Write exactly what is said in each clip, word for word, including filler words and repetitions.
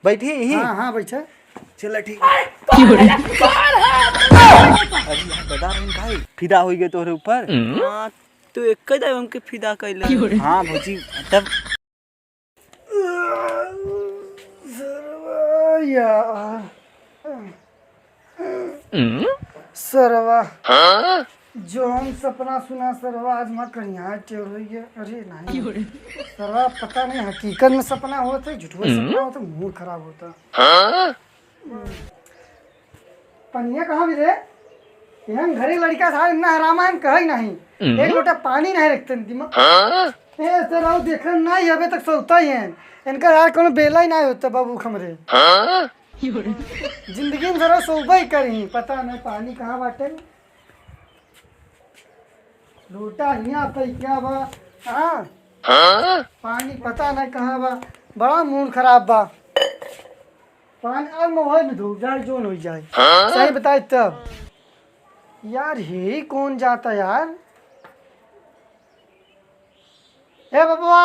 बैठी यहीं? हाँ, हाँ, बैठा। चला, ठीक। अरे यार, दादा रहन काहे फिदा होइ गए तोहरे ऊपर? हाँ, तू एक ही दाई हमके फिदा कैले। हाँ भौजी, तब। सरवा यार। सरवा। जौन सपना सुना सरवा, आज माँ करिया टेर होइ गया। अरे नहीं। सरवा, पता नहीं हकीकत में सपना होत है, झूठो सपना होत है, मूड खराब होता। पनिया कहाँ भी रे? यहाँ घरे लड़का था, इतना हरामा है, कहे नहीं। एक लोटा पानी नहीं रखते दिमाग। ए, सरवा, देखन नहीं, अबे तक सोता ही है। इनका यार कोनो बेला ही नहीं होता बाबू हमरे। जिंदगी में सरवा सोबे ही करी, पता नहीं पानी कहाँ बाटे। लोटा हियाँ पे क्या बा? हाँ? पानी पता नहीं कहाँ बा। बड़ा मूड खराब बा। पानी आज मोबाइल में धो जाए, जोन हो जाए। सही बताए तब। यार, हे कौन जाता यार? ए बबुआ।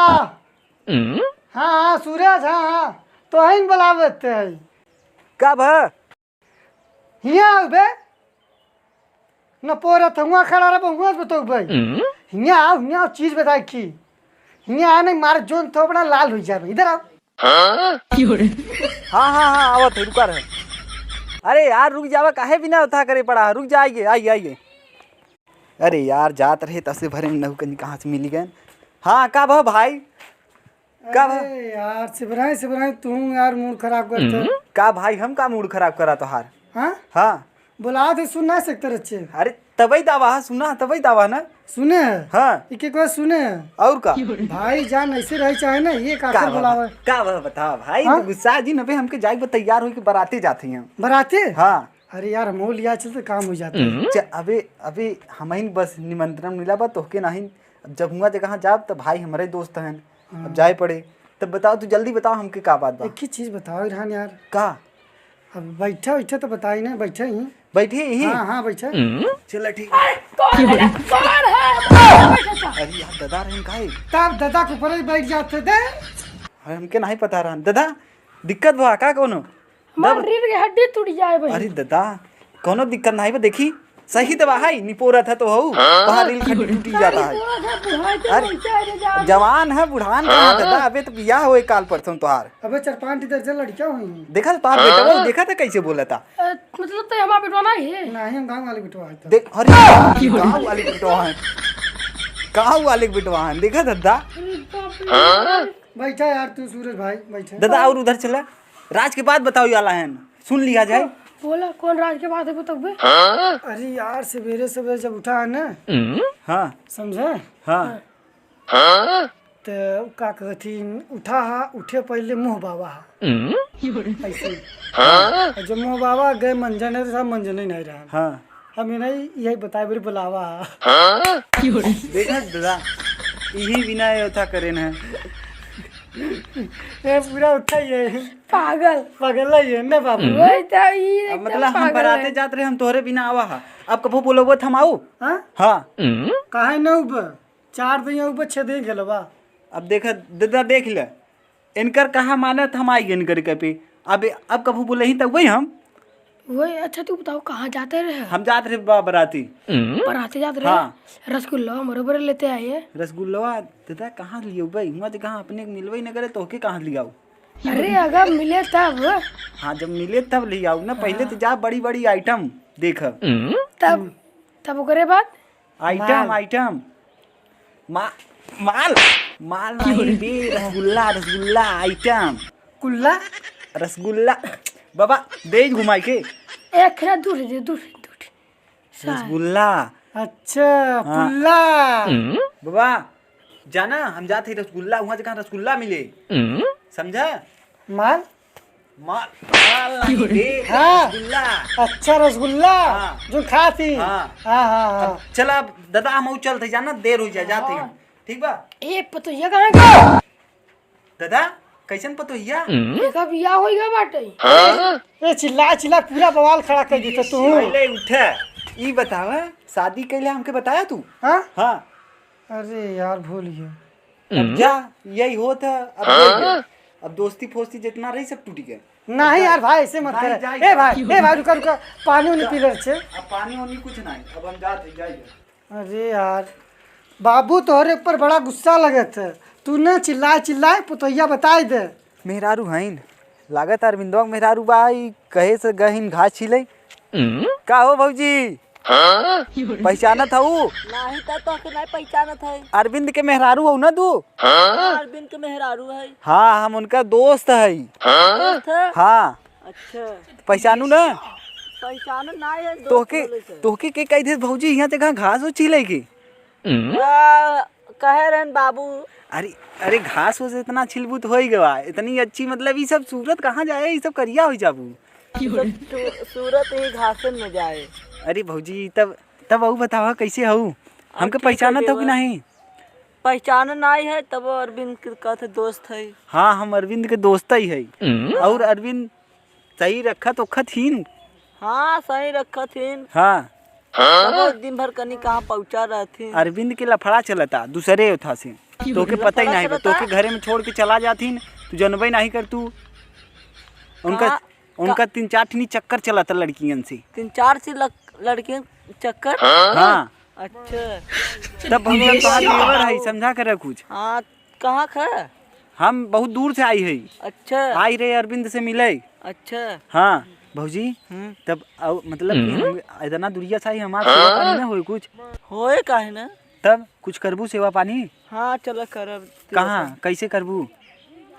हाँ, हाँ, सूरज, हाँ, हाँ। तो हइन बुलावत है। का भा? हियाँ आउ बे। न पोरा त हुआँ खड़ा रह, हुआँ से बतौबे। हियाँ आउ, हियाँ आउ, चीज बताए की। हियाँ आ नहीं, मार जोन थोबड़ा लाल हो जाबे। इधर आउ। हाँ, हाँ, हाँ, आवत है, रुका रहे। अरे यार, रुक जावा, काहे बिना उठा करे पड़ा है? रुक जा, आइए, आइए, आइए। अरे यार, जात रहे तसे भरे में नहु कहीं कहाँ से मिली गए। हाँ, का भा भाई? का भा? अरे यार, सिबराई, सिबराई, तू यार मूड खराब करते। का भाई, हम का मूड खराब करा तोहार? हाँ? हाँ। बुलाओ तो सुन ना सकते रच्चे। अरे, तबई दावा है, सुना, तबई दावा ना। सुने है? हाँ। एक एक बार सुने है। और का? भाई जान ऐसे रही चाहे ना, ये का काकर भा? बुलावे? का भा, बता भाई, हाँ? तू गुस्सा जी नबे, हमके जाए के तैयार होई के बराते जाते हैं। बराते? हाँ। अरे यार, हमहू लिया चल तो काम हो जाता है। च-, अबे, अबे, हमहिन बस निमंत्रण मिला बा, तोहके नाहीं। अब जब हुआ जगह जाब, तब भाई हमरे दोस्त हन। हाँ। अब जाए पड़े। तब बताओ, तू जल्दी बताओ हमके का बात बा? एक ही चीज बताओ इरहान यार। का? अब बैठा, बैठा तो बताई ना, बैठा ही। बैठे ही? हाँ, हाँ, बैठा। चला, ठीक है। अरे यार, दादा रहन काहे? तब दादा के ऊपर ही बैठ जाते थे। अरे, हमके नहीं पता रहन। दादा, दिक्कत बा का कोनो? हमार दब- रीढ़ के हड्डी टूट जाए भाई। अरे दादा, कोनो दिक्कत नहीं बा, देखी, सही दवा है, निपोरत है तो हऊ, तोहार रीढ़ हड्डी टूटी जाता है। निपोरत है, बुढ़ाई तो अरे, कैसे है रे जान? जवान है, बुढ़ान कहाँ दादा, अबे तो बियाह होए काल परसों तोहार। अबे चार पाँच दर्जन लड़कियाँ हुई हैं। देखा तो तोहार बेटवा, देखा था कैसे बोला था? अ, मतलब तो हमारा बेटवा नहीं है। नहीं, हम गाँव वाले बेटवा है तो। देख, अरे, गाँव वाले बेटवा है, गाँव वाले बेटवा है, देखा दादा? अरे बाप रे। बैठा यार तू सूरज भाई, बैठा। दादा और उधर चला। राज के बात बताओ याला है, सुन लिया जाए। बोला, कौन राज के बात है, बताओ बे। अरे यार, सवेरे सवेरे जब उठा है ना, हाँ। समझे? हाँ। तो का कहती, उठा हा, उठे पहले मुँह बाबा हा। ऐसे। हाँ। और जब मुँह बाबा गए मंजन है, तो सब मंजन ही नहीं रहा। हाँ। हम ये नहीं, यही बताए, बड़ी बुलावा हा। देखा दादा, यही बिना ये उठा करे ना। ये पूरा उठा ही है। पागल। पागल ही है ना बाबू। वही तो, ये अब एकदम मतलब हम पागल बराते है। जात रहे, हम तोहरे बिना आवा हा। अब कभू बोलबो त हम आऊ? हाँ? हाँ। काहे न उब? चार दिन उब, छह दिन खेलबा। अब देखा, दादा देख ले। इनकर कहा मानत हम आई इनकर के पे। अब, अब कभू बोले ही तब वही हम। वही, अच्छा तू बताओ कहाँ जाते रहे? हम जात रहे बा-, बराती। बराती जात रहे? हाँ। रसगुल्ला हमरो बरे लेते आइए। रसगुल्ला दादा कहाँ लियो भाई? हुआँ तो कहाँ अपने के मिलबे ही न करे, तोहके कहाँ लियाऊ? अरे अगर मिले तब। हाँ, जब मिले तब लियाऊ ना, पहले तो जा बड़ी बड़ी आइटम देख। तब, तब ओकरे बाद? आइटम, माल। आइटम। मा-, माल, माल नहीं बे, रसगुल्ला, रसगुल्ला, आइटम। कुल्ला? रसगुल्ला। बाबा, दे घुमाई के। एक खेला दूर दे, दूर, दूर। सार। रसगुल्ला। अच्छा, हाँ। पुल्ला। बाबा, जाना, हम जात ही रसगुल्ला, हुआँ जगह रसगुल्ला मिले। समझा? माल? माल, माल नहीं बे, हाँ। रसगुल्ला। अच्छा, रसगुल्ला। हाँ। जो खात ही। हाँ। हाँ, हाँ, हाँ। अब चला, अब दादा, हम चलत ही, जाना, देर हो जाए, जात ही हम। हाँ। ठीक बा? ए, पतोहिया कहाँ गया? दादा, कैसन पतोहिया? एका बियाह होई गया बाटे। ए, चिल्ला, चिल्ला, पूरा बवाल खड़ा कर दी तो तू। पहले उठे, ई बतावा, शादी कैले हमके बताया तू? हाँ? हाँ। अरे यार, भूल गया। अब जा, यही होत है, अब भूल गया। अब दोस्ती फोस्ती जितना रही, सब टूट गया। नहीं अब यार भाई, ऐसे मत नहीं, करे। जाए, ए जाए। भाई, ए भाई, रुका, रुका, पानी उनी पी ले अच्छे। अब पानी उनी कुछ नहीं, अब हम जाते, जाइए। अरे यार, बाबू तोहरे ऊपर बड़ा गुस्सा लगत है, तू न चिल्लाए चिल्लाए पुतैया बताई दे। मेहरारू हईन, लागत अरविंदवा के मेहरारू बा, ई कहे से गहिन घास छीले। का हो भौजी, हाँ? पहचानत हऊ? नाही त तोहके नाही पहचानत है। अरविंद के मेहरारू हऊ ना तू? हाँ, अरविंद के मेहरारू है। हाँ, हम उनका दोस्त है। दोस्त है? हाँ। अच्छा। पहचानू ना? पहचानू ना है, दोस्त तोहके, बोले से। तोहके के कह दे भौजी, यहाँ जगह घास हो छीले की? आ, कहे रहन बाबू। अरे, अरे घास हो से इतना छिलबू तो हो ही गवा, इतनी अच्छी, मतलब ई सब सूरत कहाँ जाए, ई सब करिया हो जाबू। ई सब सू-, सूरत ही घासन में जाए। अरे भौजी, तब, तब अऊ बतावा कैसे हऊ? हमके ठीक है पहचानत हो कि देवर। नहीं? पहचान नहीं है, तब अरविंद के कहत है दोस्त है। हाँ, हम अरविंद के दोस्त ही है। हम्म। और अरविंद सही रखत ओखत हीन? हाँ, सही रखत हीन। हाँ। तब दिन भर कनी कहाँ पहुँचा रहथिन। अरविंद के लफड़ा चलता दूसरे ओथा से। तोके पता ही लफड़ा नहीं बा, चलता? तोके घरे में छोड़ के चला जाथिन, तू जनबे नहीं कर तू। उनका कहाँ? उनका का- तीन चार ठिनी चक्कर चलता लड़कियन से। तीन चार से लक-, लड़कियन चक्कर? हाँ। अच्छा। तब भैया तोहार देवर है, समझा कर कुछ। हाँ, कहाँ का? हम बहुत दूर से आई है। अच्छा। आई रहे अरविंद से मिले। अच्छा। हाँ, भौजी, हम्म। तब अउ-, मतलब कि हम इतना दूरिया से आई, हमार सेवा पानी ना होई कुछ? होए काहे ना? तब कुछ करबू सेवा पानी? हाँ, चला करब। कहाँ? कैसे करबू?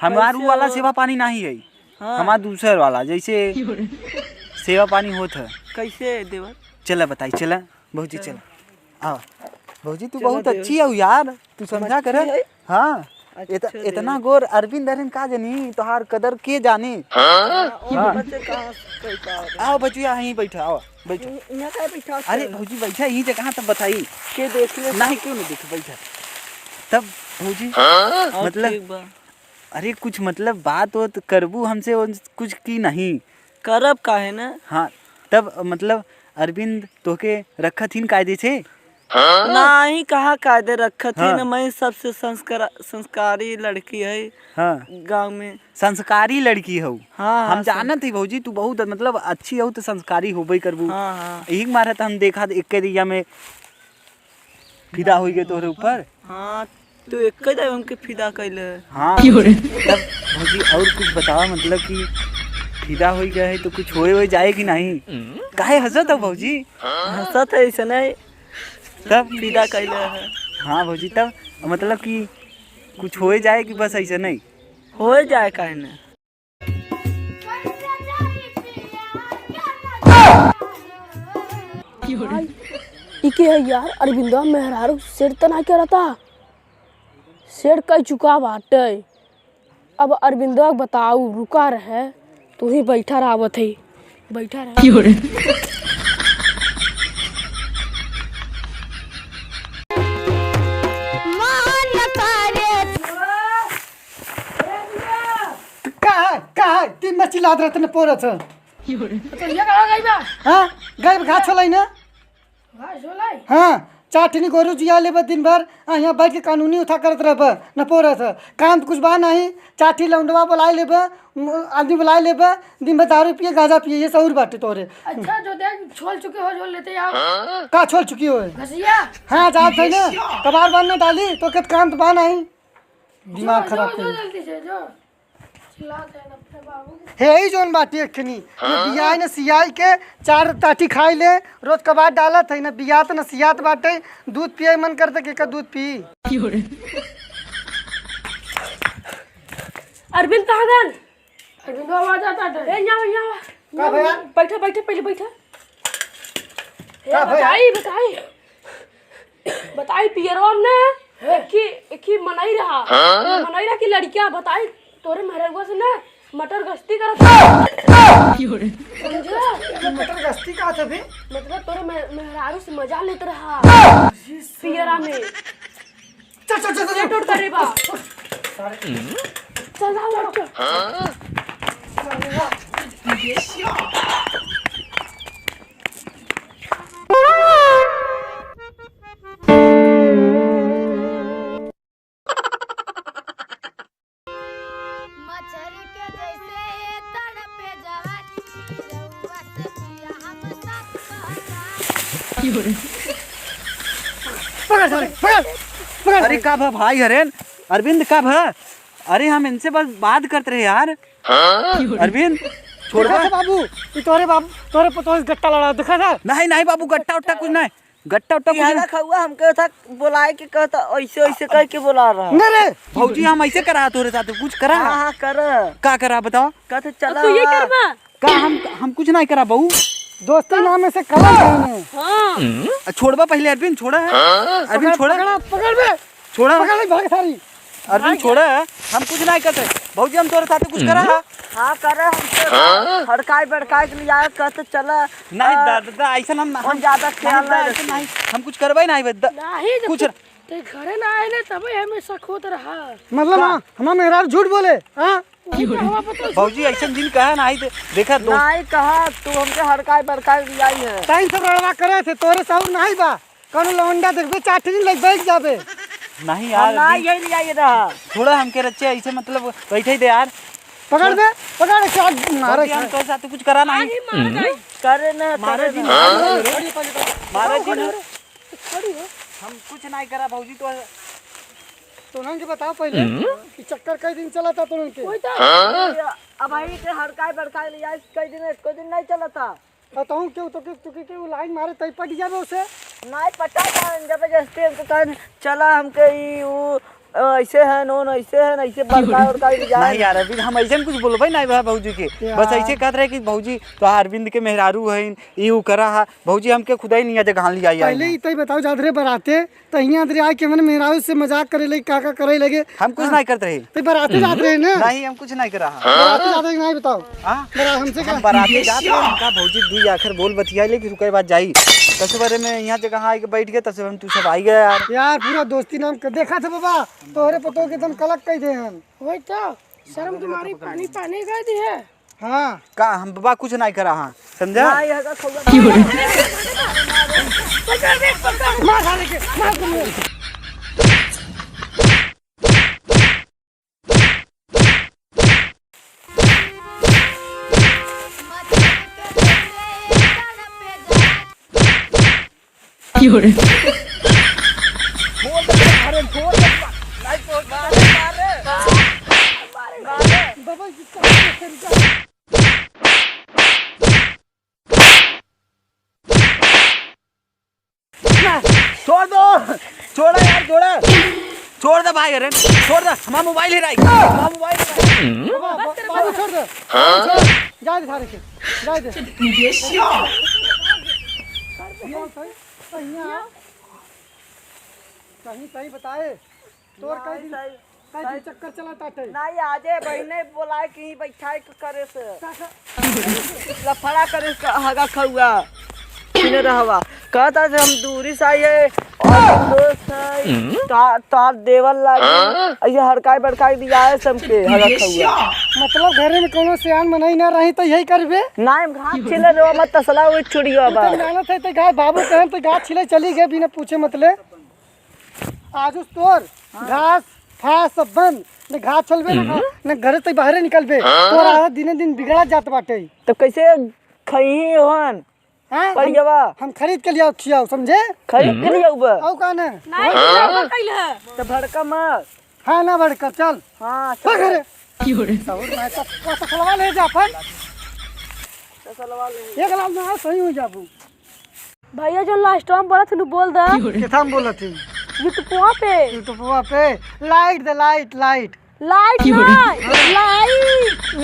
हमार ऊ वाला सेवा पानी नहीं है। हाँ। हमार दूसर वाला, जैसे सेवा पानी होत है। कैसे देवर? चला बताई, चला, भौजी, चला। चला। आवा। भौजी, तू चला बहुत देवर। अच्छी हऊ यार, तू हम समझा अच्छी कर। है? हाँ। अच्छा इत-, देवर। इतना गोर अरविंद, अरविंद का जानी, तोहार कदर के जानी? हाँ, और हाँ। बच्चे कहाँ से कह पाओगे? आओ बचुआ, यहीं बैठा, आओ, बैठो। इ-, यहाँ काहे बैठा अरे हो? भौजी, बैठा यहीं जगह, तब बताई। के देख ले? नहीं, क्यों नहीं देख, बैठा। तब भौजी, हाँ? और मतलब, ठीक बा। अरे कुछ मतलब बात ओत करबू हमसे, ओ कुछ की नहीं? करब काहे ना? हाँ, तब मतलब अरविंद तोहके रखत हीन कायदे से? हाँ? नाही, कहाँ कायदे रखत हाँ। हीन, मैं सबसे संस्कार-, संस्कारी लड़की है हाँ। गाँव में। संस्कारी लड़की हऊ? हाँ, हाँ, हम सं- जानत ही भौजी, तू बहुत मतलब अच्छी हऊ तो संस्कारी होबे करबू। हाँ, हाँ। यही मारे तो हम देखा एक दिया में फिदा होई गए तोहरे ऊपर। हाँ, तू एक ही दाई हमके फिदा कइले। हाँ, तब भौजी और कुछ बतावा, मतलब कि फिदा होई गए है तो कुछ होए होए जाए कि नहीं? काहे हंसत हो भौजी? हंसत है ऐसे नहीं। तब फिदा कइले है। हाँ भौजी, तब मतलब कि कुछ होए जाए कि बस ऐसे नहीं? होए जाए काहे ना? भाई, ई के है यार? अरविंदवा मेहरारू सेठ तना के रहता, सेठ कह चुका बाटे। अब अरविंदवा के बताऊ, रुका रहे, तू ही बैठा रह, आवत है, बैठा रहे। का है? का है? दिन में चिल्लात रहत न पोरत है। तो ये कहाँ गई बा? हाँ, गई बा, घास छोलाई ना। घास छोलाई? हाँ, चार ठिनी गोरू जिया लेबे दिन भर, आ यहाँ बैठ के कानूनी उठा करत रहबे, न पोरत है। काम तो कुछ बा नहीं, चार ठी लौंडवा बुलाए लेबे, म-, आदमी बुलाए लेबे, दिन भर दारू पिए, गांजा पिए, ये सहूर बाटे तोरे। अच्छा, जो देख, छोल चुके हो, जो लेते आओ। का छोल चुकी हो? घसिया। हाँ, जात है ना, कबार बांध ना डाली, तो के काम तो बा नहीं। दिमाग जो, खराब जो, कर जो दे। जल्दी से, जो। चिल्लात है ना अपने बाबू के। हे, ई जौन बाटी एकनी, न हाँ? बियाई न सियाई के चार ताटी खाई ले, रोज कबार डालत है, न बियात न सियात बाटे, दूध पिए मन करता कि का दूध पी। अरविंद कहाँ गन? अरविंद आवाज आता है। ए, यहाँ, यहाँ। का भैया? बैठा, बैठा, पहले बैठा। ए, का भैया? बताई, बताई। बताई पियरवा में ना, हैं? एक ही, एक ही मनई रहा। हाँ? मनई रहा कि लड़किया बताई, तोरे मेहररुआ से ना मटर गश्ती करत रहा। समझला? ये मटर गश्ती का था बे? मतलब तोरे मे-, मेहरारू से मजा लेत रहा। पियरा में। चल, चल, चल, चल, चल। उठ, उठ, उठ, उठ। चल, चल, चल, चल। पकड़ सारे, पकड़, पकड़। अरे का भा भाई हरेन, अरविंद का भा? अरे हम इनसे बस बात करत रहे यार। अरविंद, छोड़बा? देखा था बाबू, ई तोरे बाबू, तोरे पतोह से गट्टा लड़ा, देखा था? नहीं, नहीं बाबू, गट्टा उट्टा कुछ नहीं, गट्टा उट्टा कुछ नहीं। खउआ हमके था बोलाए के कहता, ऐसे, ऐसे कह के बोला रहा। नहीं रे। भौजी, हम ऐसे करा तोरे साथ, कुछ करा। हाँ, हाँ, कर। का करा बताओ? कहते चला तू ये हवा। करबा? का हम, हम कुछ नहीं करा बहू। दोस्ती नाम में से कलंक है इन्हें। हाँ। आ, छोड़बा पहले अरविंद, छोड़ा है। अरविंद, पकड़, छोड़ा। पकड़ा, पकड़ बे। छोड़ा। पकड़ ले, भाग सारी। अरविंद, छोड़ा है। हम कुछ नहीं करते। भौजी, हम तोरे साथ कुछ करा है। हाँ, करा हमसे। हड़काई बड़काई के लिए आया, कहते चला। नहीं, आ, दादा, ऐसा हम, हम हम ज्यादा ख्याल नहीं, नहीं ऐसा रखते। नहीं। हम कुछ करबे नहीं, बे, द-, नहीं, जब कुछ तक ते घरे ना आए ना, तबे हमें शक होत रहा। मतलब, का? हाँ, हमार मेहरारू झूठ बोले, हाँ? वही तो हमार पता भौजी, ऐसन दिन कहा ना आई दे-, देखा दोस्त। नाई कहा, तू हमके हड़काई बड़काई लियाई है। ताई सब रड़वा करे थे, तोरे साहू नाई बा। कौनो लौंडा देखबे, चार ठे दिन लग बैठ जाबे। नहीं हम यार, ना अभी यही लियाई रहा। थोड़ा हमके रच्चे ऐसे मतलब बैठे दे यार। पकड़ बे, पकड़ के आज मारे भौजी, हम खाए। तोरे साथ कुछ करा नहीं। आगे मार जाई। करे ना, मारे करे जी, ना। मारे जी ना। छोड़ी हो। हम कुछ नहीं करा भौजी, तो तोहन के बताओ पहले कि चक्कर कई दिन चला था तोहन के? कोई तो अब भाई के हड़काई बड़काई ले जाए, कई दिन, एको दिन नहीं चला था। और तहूँ क्यों तो के, तो के, के वो लाइन मारे तई पट जाबे उसे। नहीं पटा था, जबरदस्ती हमको कहन चला, हमके ई ऊ, अ, ऐसे है नोन, ऐसे है ना, ऐसे बड़काई उड़काई ले जाए। नहीं यार, अभी हम ऐसे कुछ बोलबे नहीं बा भौजी के। यार। बस ऐसे कहत रहे कि भौजी तो अरविंद के मेहरारू हईन, ई ऊ करा हा। भौजी हमके खुदा ही नहीं आ जगह लिया आई पहले ना। ही तई बताओ, जात रहे बराते, त हियाँ अंदरे आके हमने मेहरारू से मजाक करे लगी, का का करे लगे। हम कुछ हाँ। नहीं करत रहे। तो बराते जात रहे ना? नहीं, हम कुछ नहीं करा। बराते जात रहे नहीं बताओ। हाँ? बरा-, हमसे हम का? बराते जात रहे, हम का भौजी दुई आखिर बोल बतिया ले, फिर ओकरे बाद जाई। तस बारे में यहाँ जगह आके बैठ गए, तस हम तू सब आई गए यार। यार, पूरा दोस्ती नाम के देखा था बाबा, तोहरे पतोह के एकदम कलक कह दे हम। वही तो, शर्म तुम्हारी पानी पानी कर दी है। हाँ। का हम बा कुछ नहीं करा हाँ, समझा? ना, ये का खौला। मार साले के, मार तुम लोग। छोड़ दे, अरे छोड़ दे। नहीं छोड़, मारे, मारे। मारे। छोड़ दो, छोड़ा यार, छोड़ा। छोड़ दे भाई, अरे छोड़ दे, हमारा मोबाइल हेराई, हमारा मोबाइल हेराई। बाबू, बाबू, छोड़ दे। हाँ? जा दे सारे के, जा दे। कहीं, कहीं बताए, तोर कई दिन, कई दिन चक्कर चला ताटे। नहीं, आजे बहिने बोलाए कि बैठाए के करे से। का, का? लफड़ा करे से, हगा खौआ। इने रहवा। कहता से हम दूरी से आई है और हम दोस्त है। तार, तार देवल लागे। ऐसे हड़काई बड़काई दिया है सबके, हगा खौआ। मतलब घरे में कोनो सियान मनई ना रही तो यही करबे? ना, हम घास छीले रहो, मत तसला हुई छुड़ियो तू तो अब। मेहनत है, तो घास बाबू कहन, तो घास छीले चली गए बिना पूछे मतले। आजुस तोर घास फास सब बंद, न घास छोलबे, न घा-, न घरे से बाहरे निकलबे। तोर आदत दिने दिन बिगड़ा जात बाटे। तो कैसे खइही ओहन? हाँ, हम, पड़ियावा। हम खरीद के लियाओ, खियाओ, समझे? खरीद के लियाओ बा। औ का ना? नहीं, खियाओ बा कइल है। तो भड़का मत। हाँ ना भड़का, चल। हाँ, चल। चल घरे। और मैं तो, तो सलवा ले जा अपन। तो सलवा ले। एक लाख में सही हो जाबू। भैया, जो last time बोलत हनु, बोल द। केथा में बोलत ही? YouTubeवा पे। YouTubeवा पे। Like दे, like, like। Like ना, like।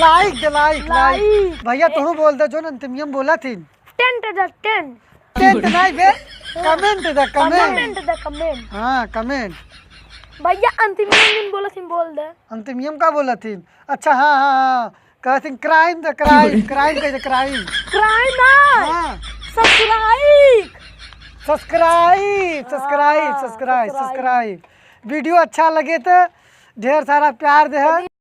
Like दे, like, like। Like। भैया, तोहू बोल दे, जो अंतिमिया में बोलत ही। Tent दे, tent। Tent नहीं बे, comment दे, comment। Comment दे, comment। हाँ, comment। भैया, अंतिमिया में बोलत ही, बोल दे। अंतिमिया में का बोलत ही? अच्छा, हाँ, हाँ, हाँ। कहत ही crime द, crime, crime कह दे, crime। Crime ना। हाँ। Subscribe। Subscribe, subscribe, हाँ, subscribe, subscribe। Video अच्छा लगे तो ढेर सारा प्यार दे।